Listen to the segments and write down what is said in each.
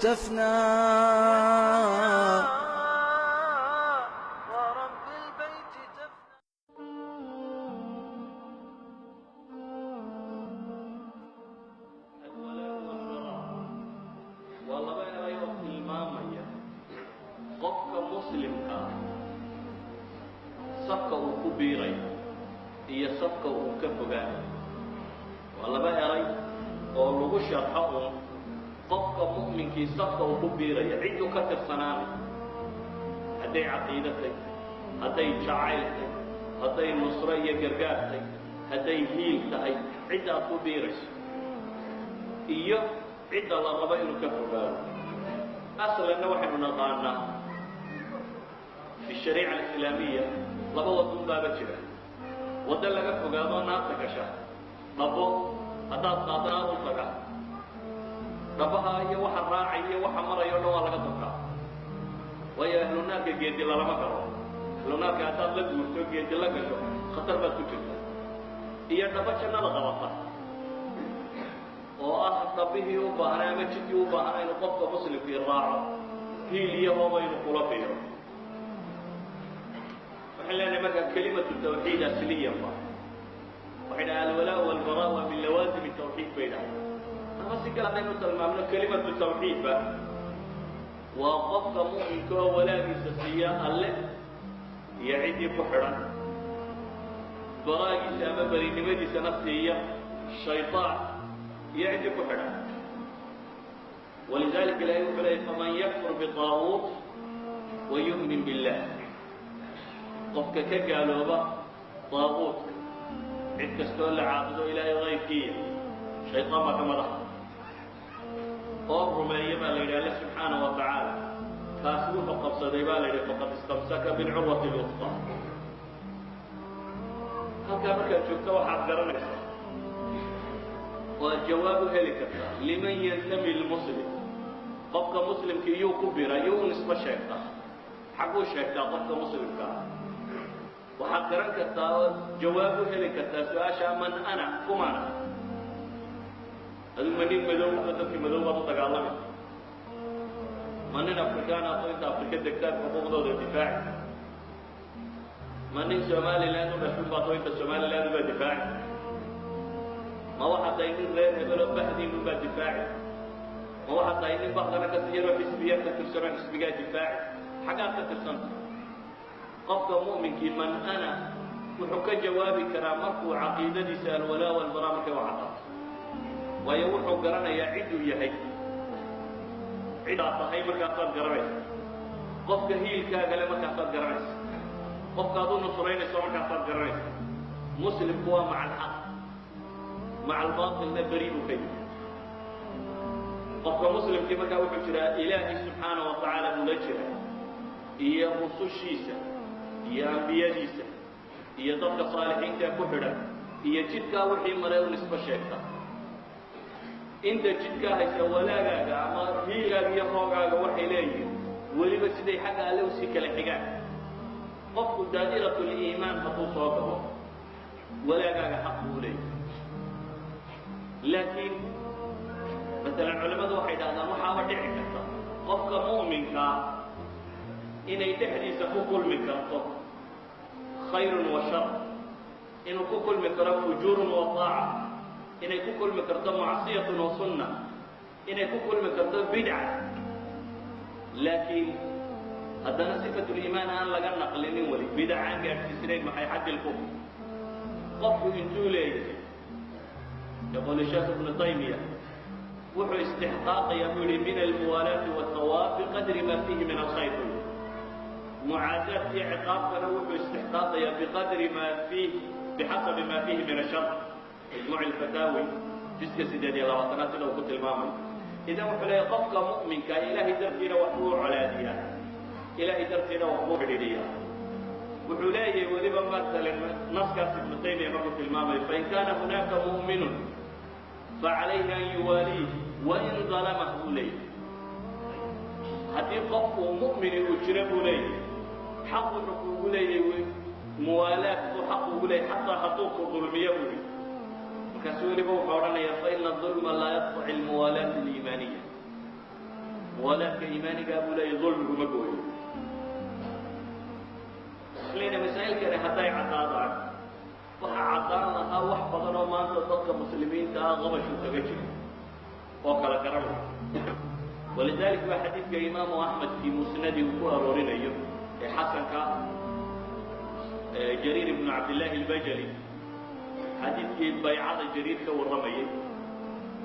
تفنى. ورب البيت تفنى. Alwalaa walbaraa waa laba eray oo tilmaamaya qofka muslimka ah safka uu ku biirayo iyo safka uu ka fogaanayo. Waa laba eray oo lagu sharxo uun qofka mu'minkii safka uu ku biirayo, cidduu ka tirsanaanayo, hadday caqiido tay, hadday jacayltay, hadday nusro iyo gargaartay, hadday hiil tahay, cidda aad ku biirayso iyo cidda la rabo inuu ka fogaado. Aslanna waxaynu naqaanaa fi shariica alislaamiya laba wadun baaba jira: waddo laga fogaado, naarta gasha, dhabo haddaad qaado naar u taga, dhabaha iyo waxa raacay iyo waxa maraya o dhan waa laga durkaa, waayo ahlu naarka geedi lalama galo. Ahlu naarka haddaad la guurto, geedi la gasho, khatar baad ku jirta. Iyo dhabo jannada qabata, oo ah dhabbihii u baahnaa ama jidkii u baahnaa inuu qofka muslimkii raaco, hiil iyo hooba inuu kula biiro. Waxaan leenahay marka kelimatu tawxiid asliyan ba waxay dhaha alwalaa walbaraa waa min lawaazim tawxiid bay dhahay. Ama si kale haddaynu tilmaamno, kelimatu tawxiidba waa qofka mu'minka oo walaagiisa siiya alle iyo ciddii ku xidhan, baraagiisa ama berinimadiisana siiya shayطaan iyo ciddii ku xidhan. Walidalika ilahay wuxuu leeyay: faman yakfur biطaaguut wa yu'min billah. Qofka ka gaalooba daaquudka, cid kastoo la caabudo ilaahay kayrkiiya, shayطaan baa ka madaxa, oo rumeeya baa la yidhi alle subxaana wa tacaala, kaasi wuxuu qabsaday baa la yidhi faqad istamsaka bilcurwati lwusqa. Halkaa markaad joogto waxaad garanaysaa oo aad jawaab u heli kartaa liman yantami lmuslim. Qofka muslimka iyuu ku bira, iyuu u nisbo sheegtaa, xaguu sheegtaa qofka muslimka ah? Waxaad garan kartaa oo jawaab u heli kartaa su-aasha man ana, kumana adigu? Ma nin madow oo dadkii madow baad u dagaalami? Ma nin Afrikaan aad oo inta Afrika degtaad xuquuqdooda difaaci? Ma nin Somaliland u dhashun baad oo inta Somaliland ubaa difaaci? Ma waxaad tahay nin reer hebeloo bahdiinun baa difaaci? Ma waxaad tahay nin bahdana ka yaroo xisbiya ka tirsanoo xisbigaa difaaci? Xaggaad ka tirsanta? Qofka mu'minkii man ana wuxuu ka jawaabi karaa markuu caqiidadiisa alwalaa walbaraa markay u cadaato, waayo wuxuu garanayaa cidduu yahay. Cidaad tahay markaasaad garanaysa qofka hiilkaaga le, markaasaad garanaysa qofkaad u nusraynayso, markaasaad garanaysa. Muslimku waa maca alxaq, maca albaatilna beri buu ka yihi. Qofka muslimkii markaa wuxuu jiraa Ilaahay subxaana wa tacaala buu la jiraa, iyo rusushiisa iyo ambiyadiisa iyo dadka saalixiinta ku xidhan iyo jidkaa wixii maray u nisbo sheegta. Inta jidkaa haysa walaagaaga ama hiilgaaga iyo hoogaaga waxay leeyihiin weliba siday xagga alle usii kala xigaan. Qofku daa'iratuliimaan hadduu soo galo, walaagaaga xaq buu leeyahay. Laakiin maalan culimmadu waxay dhahdaan waxaaba dhici karta qofka mu'minkaa inay dhexdiisa ku kulmi karto khayrun wa shar, inuu ku kulmi karo fujuurun wa taaca, inay ku kulmi karto macsiyatun wa sunna, inay ku kulmi karto bidca, laakiin haddana sifatuliimaan aan laga naqlinin weli, bidac aan gaadhsiisnayn. Maxay xaddilkufr qofku intuu leeyahay? Yaqul sheekh Ibnu Taymiya wuxuu istixqaaqayaa buu yihi min almuwaalaati wاthawaab biqadri ma fiihi min alkhayr buu yihi, mucaadaadka iyo ciqaabkana wuxuu istixqaaqayaa biqadri ma fiih, bixasabi ma fiihi min ashar. Majmuuc alfataawi jiska 28aad sida uu ku tilmaamayo. Idan wuxuu leeyahy qofka mu'minka Ilaahay dartiina wax buu colaadiyaa, Ilaahay dartiina wax buu xidhiidhiyaa. Wuxuu leeyahay weliba masalan naskaas Ibnu Taymiya markuu tilmaamayo: fain kaana hunaaka mu'minun facalayhi an yuwaaliih wain dalamah buu leeyahay. Haddii qofku mu'mini uu jira buu leeyahay, xaq wuxuu kuugu leeyahay muwaalaad buu xaq ugu leeyahay, xataa hadduu ku dulmiyo buu yihi. Markaasu weliba wuxuu odhanayaa: faina dulma laa yaqtaci almuwaalaat aliimaaniya. Muwaalaadka iimaanigaa buu leeyahy dulmigu ma gooyo. Lena masaa'ilkani hadday caddaadaan, waxaa caddaan lahaa wax badan oo maanta dadka muslimiinta ah qabashu kaga jiro oo kala garanaya. Walidalik baa xadiidka imaamu Axmed fii musnadi uu ku aroorinayo ee xasanka, Jariir ibnu Cabdillaahi Albajali, xadiidkii baycada Jariir ka warramayay,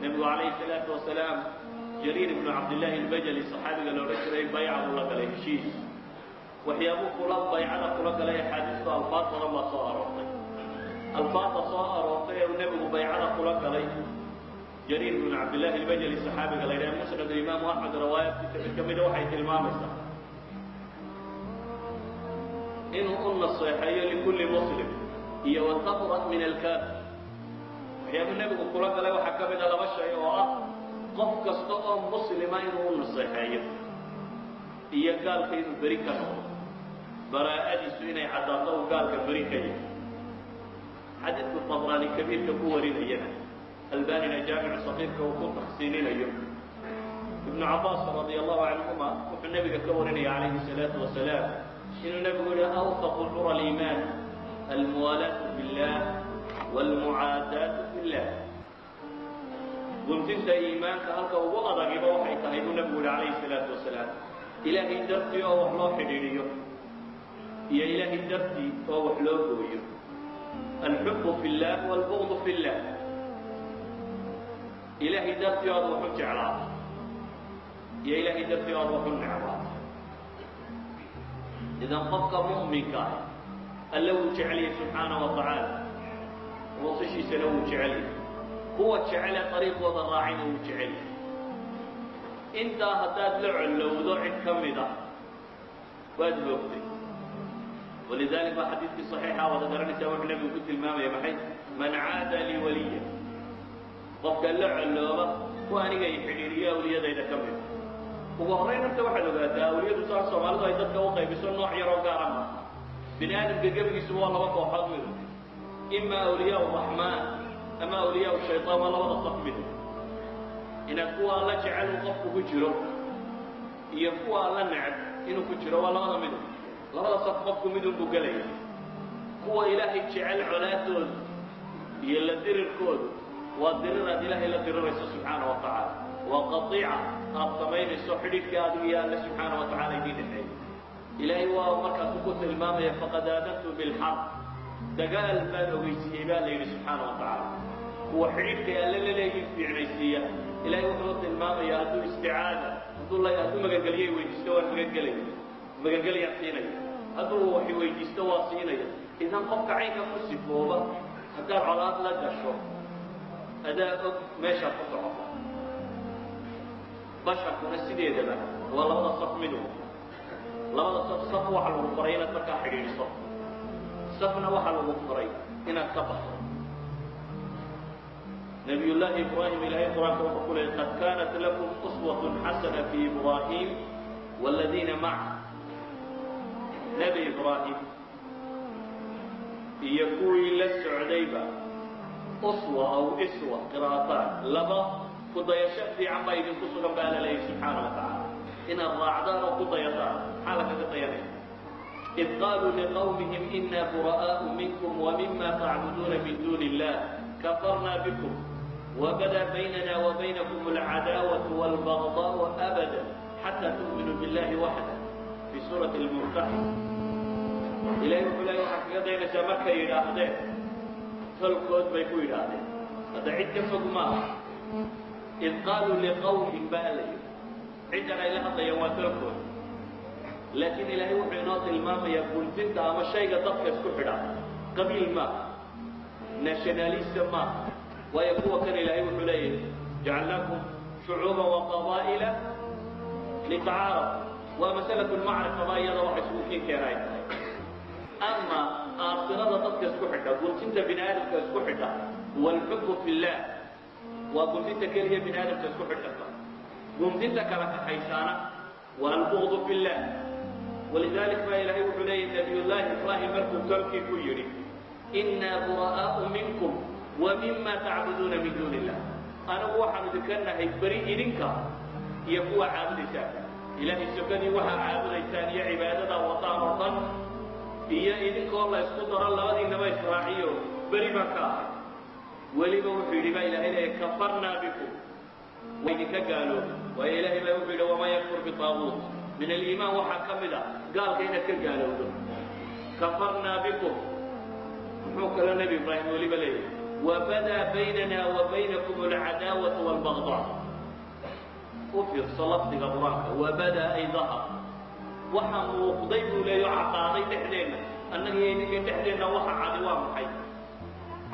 nebigu calayhi salaatu wasalaam Jariir ibnu Cabdillaahi Albajali, saxaabiga la odhan jiray, bayca buu la galay, heshiis. Waxyaabuu kula baycada kula galay axaadiistu alfaad badan baa soo aroortay. Alfaadda soo aroortay ee uu nebigu baycada kula galay Jariir ibnu Cabdillaahi Albajali, saxaabiga la yidhaha, musnad imaamu Axmed riwaayaadkiisa mid ka mida waxay tilmaamaysaa inuu u naseexeeyo likulli muslim iyo watabra min alkaafir. Waxyaabuu nebigu kula galay waxaa ka mida laba shay oo ah qof kasta oo muslima inuu u naseexeeyo iyo gaalka inuu beri ka noqdo, baraa'adiisu inay caddaato uu gaalka beri ka yahay. Xadiidku Tabraani kabiirka ku warinayana, Albanina jaamicu saqiirka uu ku taxsiininayo, Ibnu Cabbaas radia allahu canhuma wuxuu nebiga ka warinaya calayhi salaatu wasalaam inuu nebigu yihi: awfaqu cura aliimaan almuwaalaatu fi llah waalmucaadaatu fi llah. Guntinta iimaanka halka ugu adagiba waxay tahay, buu nebigu yihi calayhi salaatu wasalaam, Ilaahay dartii oo wax loo xidhiidhiyo iyo Ilaahay dartii oo wax loo gooyo, alxubu fi llah waalbugdu fi llah. Ilaahay dartii oad wax u jeclaato iyo Ilaahay dartii oad wax u necbaato. Idan qofka mu'minka ah Alle wuu jecelyahay subxaana wa tacaala, rusushiisana wuu jecelyahay, kuwa jecele dariiqooda raacayna wuu jecelyahay. Intaa haddaad la collowdo cid ka mid ah, waad hoogtay. Walidalik baa xadiidkii saxiixa wada garanaysaa wuxuu nebigu ku tilmaamaya maxay? Man caada lii waliya, qofka la collooba kuwa aniga i xidhiiriyo awliyadayda ka mid. Ugu horrayn horta waxaad ogaataa, awliyadu saa Soomaalidu ay dadka u qaybiso nooc yaroo gaara maaha. Bini aadamka gebigiisuba waa laba kooxood midu: ima awliyaa raxmaan ama awliyaa shaytaan. Waa labada saf midu, inaad kuwa Alla jecel uu qofku ku jiro iyo kuwa Alla neceb inuu ku jiro. Waa labada midu, labada saf qofku midunbuu gelaya. Kuwa Ilaahay jecel colaadoodu iyo la dirirkoodu waa dirir aad Ilaahay la dirirayso subxaana wa tacaala, waa qatiica aad samaynayso xidhiidhka adigu iyo Alle subxaana wa tacala idiin dhexeeya. Ilaahay waa markaasu ku tilmaamaya: faqad aadantu bilxaq, dagaal baan ogeysiiyey, baa la yidhi subxaana wa tacaala. Kuwa xidhiidhkay Alle la leeyihin fiicnaysiiya, Ilahay wuxuu tilmaamayaa hadduu isticaada hadduu magangeliyay weydiisto, waan magangelaya, magangelayaan siinaya. Hadduu wax weydiisto, waa siinaya. Idan qofka caynka ku sifooba haddaad colaad la gasho, adaa og meeshaad ku socoto. Basharkuna sideedaba waa labada saf midu. Labada saf, saf waxa lagu faray inaad markaa xidhiidhiso, safna waxaa lagu faray inaad ka baxdo. Nabiyullaahi Ibraahim, Ilaahay Qur-aanka wuxuu ku leeyay: qad kaanat lakum uswatun xasana fi Ibraahim waaladiina maca. Nebi Ibraahim iyo kuwii la socdayba uswa aw iswa, qira'ataan, laba ku dayasho fiican baa idinku sugan, baa la leeyahy subxaana wa tacaala, inaad raacdaan oo ku dayataan. Maxaa lagaga dayanaya? Id qaaluu liqawmihim ina bura'aau minkum wamima tacbuduuna min duuni illah kafarna bikum wabada baynana wabaynakum alcadaawatu wاlbagdaau abada xata tu'minuu biاllahi waxda, fi suurati lmumtaxin. Ilahay wuxuu leey waxaad kaga dayanaysaa markay yidhaahdeen tolkood bay ku yidhaahdeen. Hadda cid ka fog maaha. Id qaaluu liqawmin baa la yidhi, ciddan ay la hadlayaan waa tolkood. Laakiin Ilaahay wuxuu inoo tilmaamayaa guntinta ama shayga dadka isku xidha qabiil maaha, nationalism maaha. Waayo kuwa kan Ilaahay wuxuu leeyahay: jacalnaakum shucuuban wa qabaa'ila litacaarafu. Waa masalatu lmacrifa ba iyada waxa isugu kiin keena ay tahay. Ama aakhirada dadka isku xidha, guntinta bini aadamka isku xidha, waalxubbu fi llah, waa guntinta keliya bini aadamka isku xidhata. Guntinta kala kaxaysaana waa albugdu fi llah. Walidalik baa Ilaahay wuxuu leeyahy Nabiyullaahi Ibraahim markuu tolkii ku yidhi: innaa bura'aau minkum wa mima tacbuduuna min duuni illah, anigu waxaanu idinka nahay beri idinka Iyo kuwa caabudaysaan Ilaahay sokadii, waxaa caabudaysaan iyo cibaadada wadaan oo dhan iyo idinkoo la isku daro, labadiinaba israaciyo, beri baan ka ahay. Weliba wuxuu yidhi baa Ilahay leeya: "Kafarnaa bikum", waa idinka gaaloobay. Waayo, Ilaahay baa wuxuu yidhi: "Waman yakfur bitaaguut". Min aliimaan waxaa ka mid a gaalka inaad ka gaalowdo. Kafarnaa bikum. Muxuu kaloo Nebi Ibraahim weliba leeyahay? "Wabadaa baynana wa baynakum alcadaawatu waalbagdaa". U fiirso lafdiga Qur-aanka: wabadaa ay dahar, waxa muuqday buu leeyo, caddaaday dhexdeenna, annaga iyo idinka dhexdeenna. Waxa cadi waa maxay?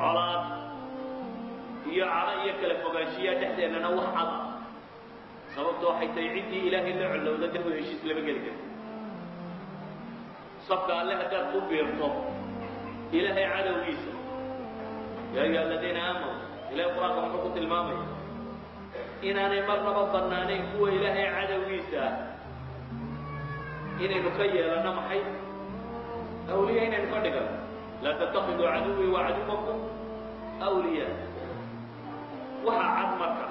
Colaad iyo cadho iyo kala fogaanshiyaa dhexdeennana wax cad ah. Sababta waxay tahay, ciddii Ilaahay la collowda dee heshiis lama geli karto. Safka Alle haddaad ku biirto Ilaahay cadowgiisa, yaa ayuha aladiina aamanuu, Ilahay Qur-aanka muxuu ku tilmaamaya? Inaanay marnaba bannaanayn kuwa Ilaahay cadowgiisa ah inaynu ka yeelanno maxay? Awliya inaynu ka dhigano. Laa tattakiduu caduwii wa caduwakum awliya. Waxa cad marka,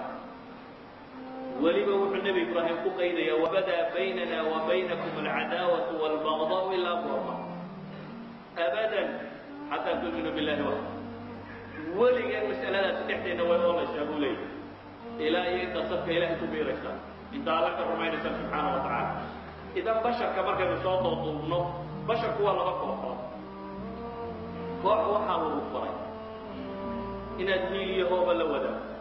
weliba wuxuu Nebi Ibraahim ku qaydaya: "Wabadaa baynana wa baynakum alcadaawatu waalbagdaau ilaa goorma? Abadan, xataa tu'minu billahi waxda." Weligeen masaladaasi dhexdeenna way oolaysaa buu leeyahy, ilaa iyo intaad safka Ilahay ku biiraysaa, inta Alla ka rumaynaysaa subxaana wa tacaala. Idan basharka markaynu soo dooduubno, basharku waa laba kooxood. Koox waxaa lagu faray inaad hiil iyo hooba la wadaagto: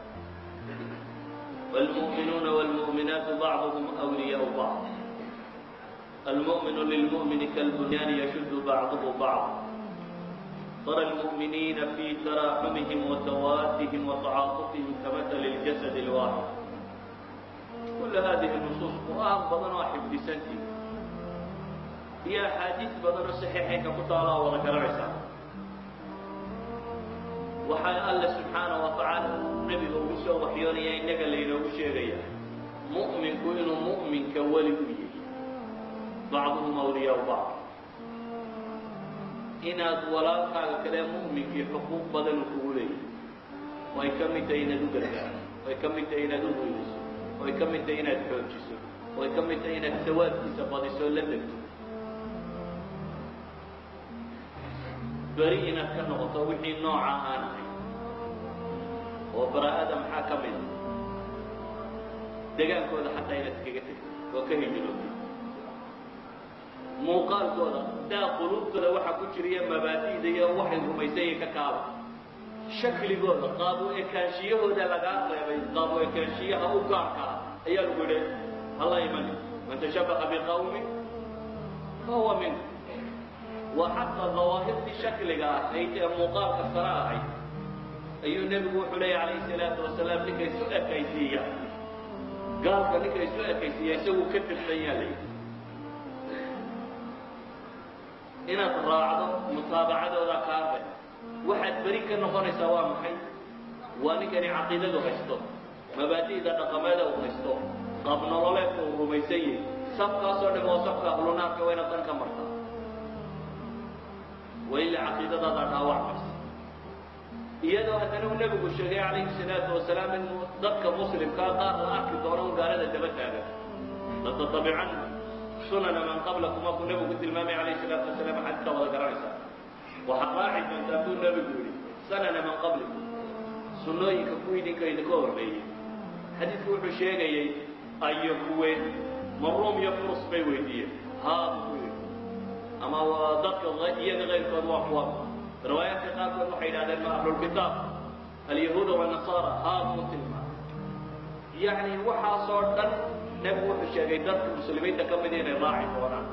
wاlmu'minuuna wاlmu'minaatu bacduhum awliyaau bacd, almu'minu lilmu'mini kalbunyaani yashuddu bacduhu bacd, tara almu'miniina fii taraaxumihim watawaadihim watacaatufihim kamatali اljasad اlwaaxid. Kula hadihi nusuus, Qur'aan badan oo xifdisantii iyo axaadiis badan oo saxiixaynka ku taala oo wada garanaysaa, waxaa Alle subxaana wa tacaala uu nebiga ugu soo waxyoonaya, innaga laynoogu sheegaya, mu'minku inuu mu'minka weli u yahay, bacduhum awliyaau bacd, inaad walaalkaaga kale mu'minkii xuquuq badan uu kugu leeyahay, oo ay ka mid tahay inaad u gargaarto, oo ay ka mid tahay inaad u hoydiso, oo ay ka mid tahay inaad xoojiso, oo ay ka mid tahay inaad sawaadkiisa badiso oo la degto, beri inaad ka noqoto wixii nooca aan ahayn. Oo baraa'ada maxaa ka mid a? Degaankooda xataa inaad iskaga tegto oo ka hijrootay, muuqaalkooda daa, quluubtooda waxaa ku jiriya mabaadi'da iyo waxay rumaysan yihiin ka kaaba, shakligooda, qaabu ekaanshiyahooda lagaa reebay. Qaabu ekaanshiyaha u gaarka ah ayaa lagu yidhi hala imani: man tashabaha biqawmin fahuwa minhu. Waa xataa dawaahirtii shakliga ahayd ee muuqaalka sare ahayd ayuu nebigu wuxuu leeya calayhi salaatu wasalaam: ninka isu ekaysiiya gaalka, ninka isu ekaysiiya isaguu ka tirsan yaa la yidhi. Inaad raacdo mutaabacadooda kaa reeb. Waxaad beri ka noqonaysaa waa maxay? Waa ninkani caqiidadu haysto, mabaadi'da dhaqameeda uu haysto, qaab nololeedka uu rumaysan yahay, safkaasoo dham oo safka ahlunaarka waa inaad dan ka martaa, waa ilaa caqiidadaadaa dhaawacmaysa. Iyadoo haddana uu nebigu sheegay calayhi salaatu wasalaam in dadka muslimkaa qaar la arki doono un gaalada daba taagan: latatabicanna sunana man qablakum, waa kuu nebigu ku tilmaamay calayhi salaatu wasalaam. Xadiiskaa wada garanaysaa. Waxaad raaci doontaa buu nebigu yidhi sanana man qablikum, sunnooyinka kuwii idinka idinka horreeyey. Xadiidku wuxuu sheegayey ayo kuwe? Ma Ruum iyo Furus bay weydiiyeen? Haa, buu ku yidhi. Ama waa dadka iyaga kayrkood waa kuwa? Riwaayaadka qaarkood waxay yidhahdeen ma ahlulkitaab alyahuuda wanasaara? Haa, buu tilmaamay. Yacni waxaasoo dhan nebigu wuxuu sheegay dadka muslimiinta ka mida inay raaci doonaan,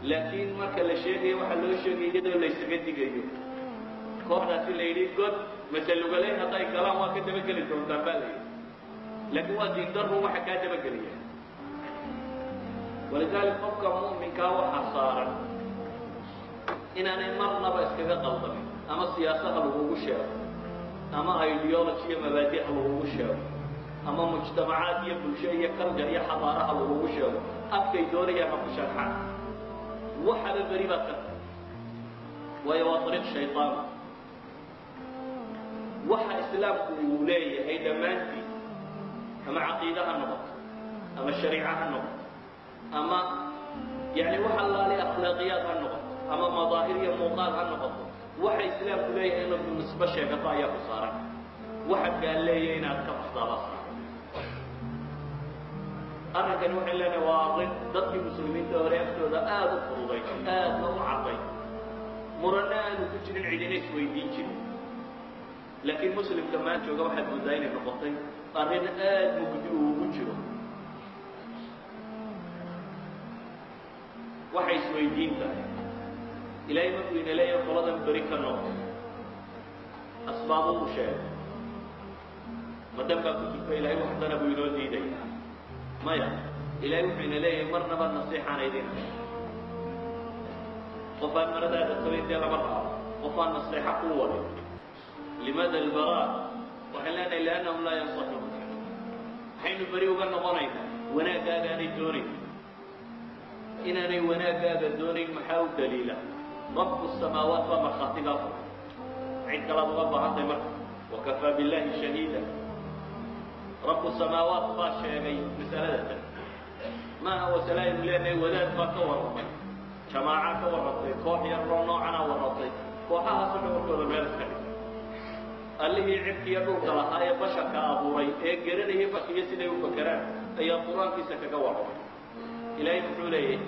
laakiin marka la sheegayo waxaa loo sheegay iyadoo la ysaga digayo kooxdaasi. La yidhi god masalugaleyn hadday galaan waa ka dabageli doontaan baa la yidhi, laakiin waa diindaru waxa kaa dabageliya. Walidalik qofka mu'minkaa waxaa saaran inaanay marnaba iskaga qaldamin, ama siyaasaha lagugu sheego, ama ideology iyo mabaadiha lagugu sheego, ama mujtamacaad iyo bulsho iyo culture iyo xadaaraha lagugu sheego, afkay doonayaan ha ku sharxaan, waxaba beri baad ka tahay, waayo waa ariiq shayطaan. Waxa islaamku uu leeyahay dhammaantii Ama caqiide ha noqoto, ama shariica ha noqoto, ama yani wax allaali akhlaaqiyaad ha noqoto, ama madaahir iyo muuqaal ha noqoto, waxa islaamku leeyahay inaad nisbo sheegato ayaa ku saaran, waxa gaal leeyahay inaad ka baxdaabaa saaran. Arrinkani waxay leenahay waa arrin dadkii muslimiinta hore agtooda aada u fududay, aadna u cadday, muranna aanu ku jirin, cidina isweydiin jirin. Laakiin muslimka maan jooga waxaad moodaa inay noqotay arrin aada mugdi uu ugu jiro. Waxay isweydiin tahay, ilaahay markuu ina leeyahay qoladan beri ka noqo, asbaabuu u sheegay, madan baa ku jirto ilahay wax dana buu inoo diidaya? Maya, ilaahay wuxuu ina leeyahay marnaba nasiixaan idin. Qof aan maradaada qabayn dee lama raabo, qof aan nasiixa kuu wadin. Limaada albaraa? Waxaan leenahay liannahum laa yansaxuun. Maxaynu beri uga noqonaynaa? Wanaaggaagaanay doonayn. Inaanay wanaaggaaga doonayn maxaa u daliila? Rabu samaawaat baa markhaatigaa furay, cid kalaad uga baahantahay marka? Wakafaa billahi shahiida. Rabu samaawaat baa sheegay masalada tan. Maaha wasale aynu leenahay wadaad baa ka warramay, jamaaca ka warrantay, koox yaroo noocanaa warrantay. Kooxahaasoo dhan warkooda meel iska dhig. Allihii cirkiiyo dhulka lahaa ee basharka abuuray ee garanayay bashiyo siday u fakeraan ayaa qur-aankiisa kaga warramay. Ilaahay muxuu leeyahay?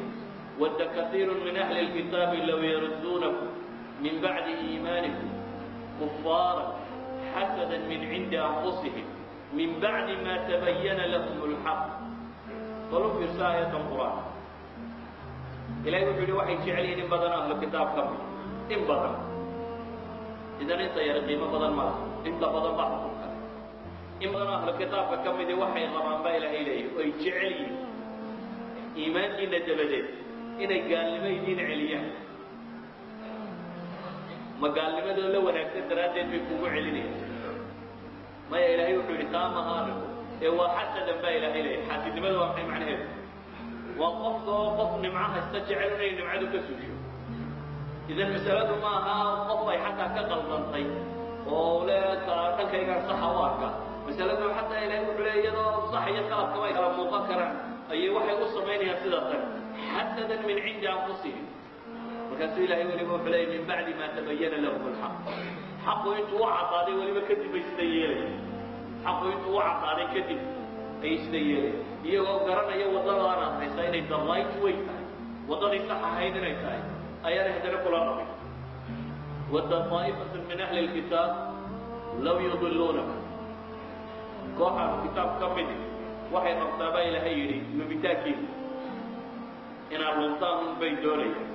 Wadda kaiiru min ahli lkitaabi low yarudduunakum min bacdi iimaanikum kufaara xasada min cindi anfusihim min bacdi ma tabayana lahum lxaq. Bal u fiirsa aayaddan qur-aanka. Ilahay wuxuu yihi waxay jecel yihiin in badan ahlu kitaab ka mid, in badan. Idan inta yar qiimo badan ma laha, inta badan baa xukunka. In badan ahlu kitaabka ka midi waxay rabaan baa ilaahay leeyahy oy jecel yihiin iimaankiina dabadeed inay gaalnimo idiin celiyaan. Ma gaalnimadoo la wanaagsan daraaddeed bay kugu celinayaan? Maya, ilaahay wuxuu yidhi taa maha arrinku, ee waa xasadan baa ilaahay leeyahy. Xaasidnimada waa maxay macnaheedu? Waa qofka oo qof nimco haysta jecel inay nimcadu ka suusho. Idan masaladu ma aha qof ay xataa ka qaldantay oo le dhankaygaan saxa u arka. Masaladu xataa ilahay wuxuu leey iyadoo sax iyo qaladkaba ay kala muuqan karaan ayay waxay u samaynayaan sida tan, xasadan min cindi anfusihim. Markaasuu ilahay weliba wuxuu leeyay min bacdi ma tabayana lahum alxaq. Xaqu intuu u caddaaday weliba kadib bay sida yeelayaan. Xaqu intuu u caddaaday kadib ayay sida yeelayaan, iyagoo garanaya waddadaan aad haysaa inay the right way tahay, waddadii sax ahayd inay tahay, ayaana haddana kula rabin. Wadda taa'ifatu min ahli lkitaab law yudiluunaka, koox ahlu kitaab ka midi waxay rabtaa baa ilaahay yidhi lumitaankiina inaad luntaan un bay doonayaan.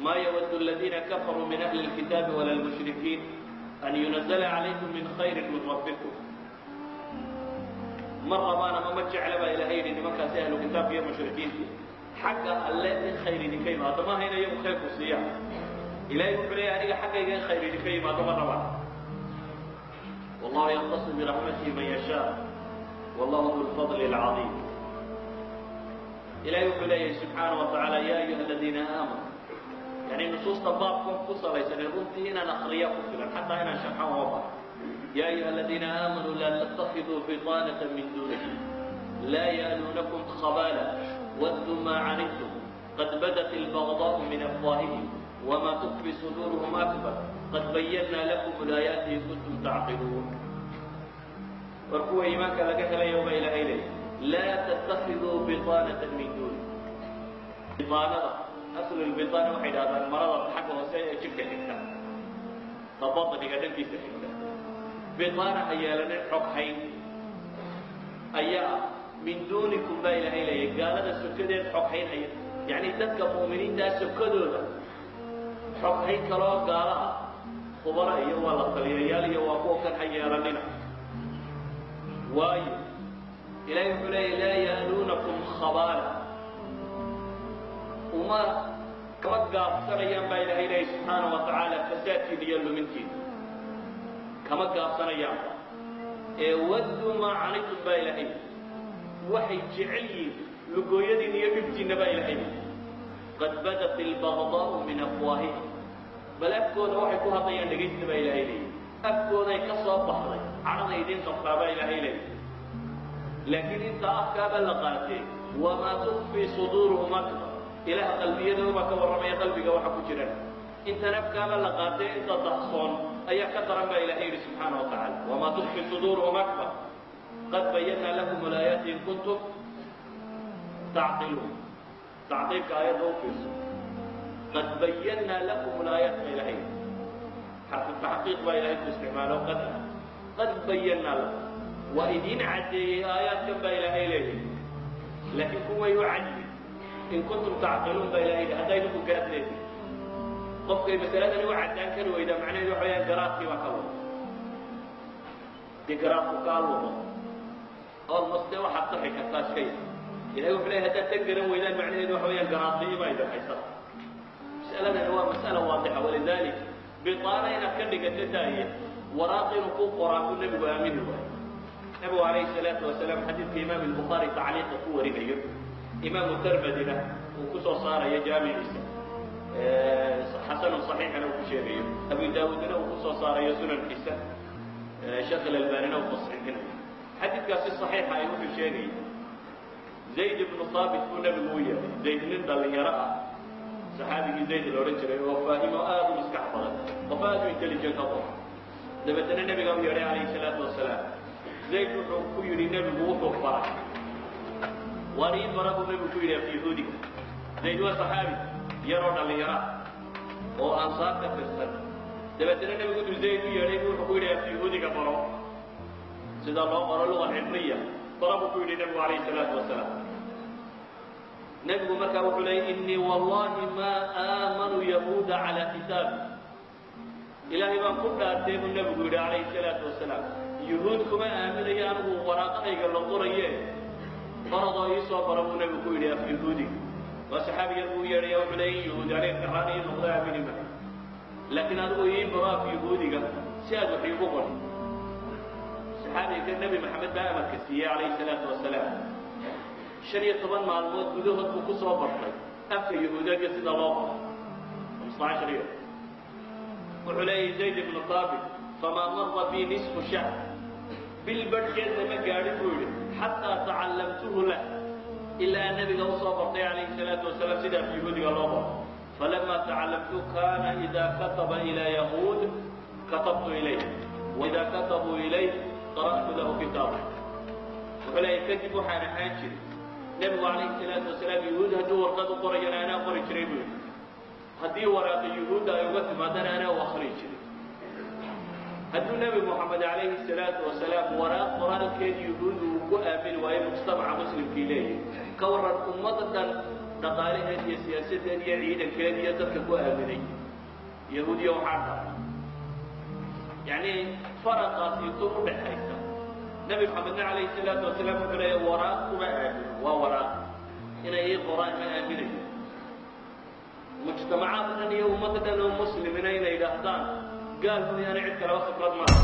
Maa yawaddu aladiina kafaruu min ahli lkitaabi wala lmushrikiin an yunazala calaykum min khayrin min rabbikum. Ma rabaan ama ma jecla baa ilaahay yidhi nimankaasi ahlu kitaabka iyo mushrikiinta xagga alle in khayr idinka yimaado. Maaha in iyagu khayrku siiyaan. Ilahay wuxuu leeyahy aniga xaggayga in khayr idinka yimaado ma rabaan. Wallahu yaktasu biraxmatihi man yashaa wallahu du lfadli alcadiim. Ilahay wuxuu leeyahay subxaana wa tacaala ya ayuha aladiina aamanuu. Yani nusuusta baabkan ku salaysanee runtii inaan akriya ku filan, xataa inaan sharxan oo baro. Ya ayuha aladiina aamanuu laa tatakiduu biطaanata min duunihi laa ya'luunakum khabaala wadduu maa canidtum qad badat albagdaءu min afwaahihim wma tukfi suduuruhum akbar qad bayanaa lakum alaayaati in kuntum tacqiluun. War kuwa iimaanka laga helayo baa ilaahay leeyahy laa tattakiduu biطaanata min duuni. Biaanada, aslu lbiaana waxay idhahdaan marada xagga hoose ee jidhka xigta, ta badniga dhankiisa xigta. Biaana ha yeelanin, xog hayn ayaa min duunikum baa ilaahay leeyahy, gaalada sokadeed xog hayn haya, yacni dadka mu'miniintaa sokadooda xog hayn kaloo gaala ah, khubara iyo waa la taliyayaal iyo waa kuwa kan ha yeelanina. Waayo ilahay wuxuu leeyahy laa ya'luunakum khabaala, uma kama gaabsanayaan baa ilahay leeyahy subxaana wa tacaala fasaadkiina iyo lumintiina kama gaabsanayaanba. Ee wadduu maa canitum baa ilaahay, waxay jecel yihiin lugooyadiina iyo dhibtiinna baa ilaahay. Qad badat albagdaa'u min afwaahihim, bal afkooda waxay ku hadlayaan dhegaysta baa ilaahay leeyahy, afkooday ka soo baxday cadhada idiin qabtaa baa ilaahay leeyahy. Laakiin inta afkaaba la qaatee, wamaa tukfii suduuruhum akbar. Ilaah qalbiyadooda ka warramaya, qalbiga waxa ku jiran. Intan afkaaba la qaatee, inta dahsoon ayaa ka daran baa Ilahay yidhi subxaana wa tacaala. Wamaa tukfi suduuruhum akbar, qad bayanaa lakum alaayaati in kuntum tacqiluun. Tacqiibka aayadda u fiirso. Qad bayanaa lakum alaayaat baa Ilahay, xarfu taxqiiq baa Ilahay ku isticmaalo qad ah. Qad bayanaa lakum, waa idiin caddeeyey aayaadkan baa Ilaahay leeyahay, laakiin kuway u cadyi in kuntum tacqiluun baa Ilahay yidhi, haddaa idinku garaad leedihin. Qofkay masaladani u caddaan kari weydaa, macnaheedu waxa weyaan garaadkii baa ka lumo. Dee garaadku kaa lumo, almost dee waxaad saxi kartaa iska yar. Ilahay wuxuu leeyahy, haddaad tan garan weydaan, macnaheedu waxa weyaan garaadlii baa idin haysata. Mas'aladani waa mas'ala waadixa. Walidalik bitaana inaad ka dhigato daaye, waraaq inuu ku qoraa buu Nebigu aamini waayo. Nebigu calayhi salaatu wasalaam, xadiidka Imaam Albukhaari tacliiqa ku warinayo, Imaamu Termadina uu ku soo saarayo jaamiciisa, xasanun saxiixana uu ku sheegayo, Abu Daawuudna uu ku soo saarayo sunankiisa, Sheekh Alalbanina uu tasxiixinayo xadiidkaasi saxiixa ay, wuxuu sheegaya Zayd ibnu Haabit buu Nebigu u yeedhay. Zayd nin dhallinyaro ah, saxaabigii Zayd la odhan jiray, oo faahimo aada u maskax badan, qof aada u intelligent qof. Dabeetana Nebiga u yeedhay calayhi salaatu wasalaam. Zayd wuxuu ku yidhi, Nebigu wuxuu faray, waar ii bara buu Nebigu ku yidhi af Yahuudiga. Zayd waa saxaabi yaroo dhallinyaro ah oo Ansaar ka tirsan. Dabeetana Nebigu intuu Zayd u yeedhay wuxuu ku yidhi, af Yahuudiga baro, sida loo qoro, luga cibriya bara buu ku yidhi Nebigu calayhi salaatu wasalaam. Nebigu markaa wuxuu leeyay, innii wallahi maa aamanu yahuuda calaa kitaabi. Ilaahay baan ku dhaartay buu Nebigu yidhi calayhi salaatu wasalaam, Yuhuud kuma aaminayo anigu waraaqahayga la qoraye, baradoo ii soo bara buu Nebigu ku yidhi af Yahuudiga. Waa saxaabi yar buu yeedhaya, wuxuu leeyay, Yahuud aniga karaan ii noqdo aamini maayo, laakiin adigu ii baro af Yahuudiga si aad wax iigu qorto. Saxaabiga Nebi Maxamed baa amarka siiyey calayhi salaatu wasalaam. 15 maalmood gudahood buu ku soo bartay afka Yahuudeedka sida loo qoro, 15 yo. Wuxuu leeyahy Zayd ibnu Haabit, famaa mara bii nisfu shahr, bil badhkeedna ma gaadhin buu yidhi, xataa tacallamtuhu lah, ilaa Nebiga usoo bartay calayhi salaatu wasalaam sida af Yahuudiga loo qoro. Falama tacallamtu kana ida kataba ilaa yahuud katabtu ilayh, waida katabuu ilayh qara'tu lahu kitaaba. Wuxuu leeyahy, kadib waxaan ahaan jiray, Nebigu calayhi salaatu wasalaam Yahuud hadduu warqad u qorayana anaa qori jiray buu yidhi, haddii waraaqa Yuhuudda ay uga timaadana anaa u akriyi jiray. Hadduu Nebi Moxamed calayhi salaatu wasalaam waraaq qoraalkeed Yuhuuddu uu ku aamini waayo, mujtamaca muslimkii leeyahy ka warran, ummadda dhan dhaqaalaheed iyo siyaasadeed iyo ciidankeed iyo dadka ku aaminay Yahuudiya waxaa dhala, yacni faraqaasi intuu u dhaxaysa. Nebi Maxamedna calayhi salaatu wasalaam wuxuu leeyahy, waraaq kuma aamino, waa waraaq inay ii qoraan ma aaminayo. Mujtamacaad dhan iyo ummadda dhan oo muslimina inay yidhaahdaan gaal mooyaane cid kaleba khibrad maaha.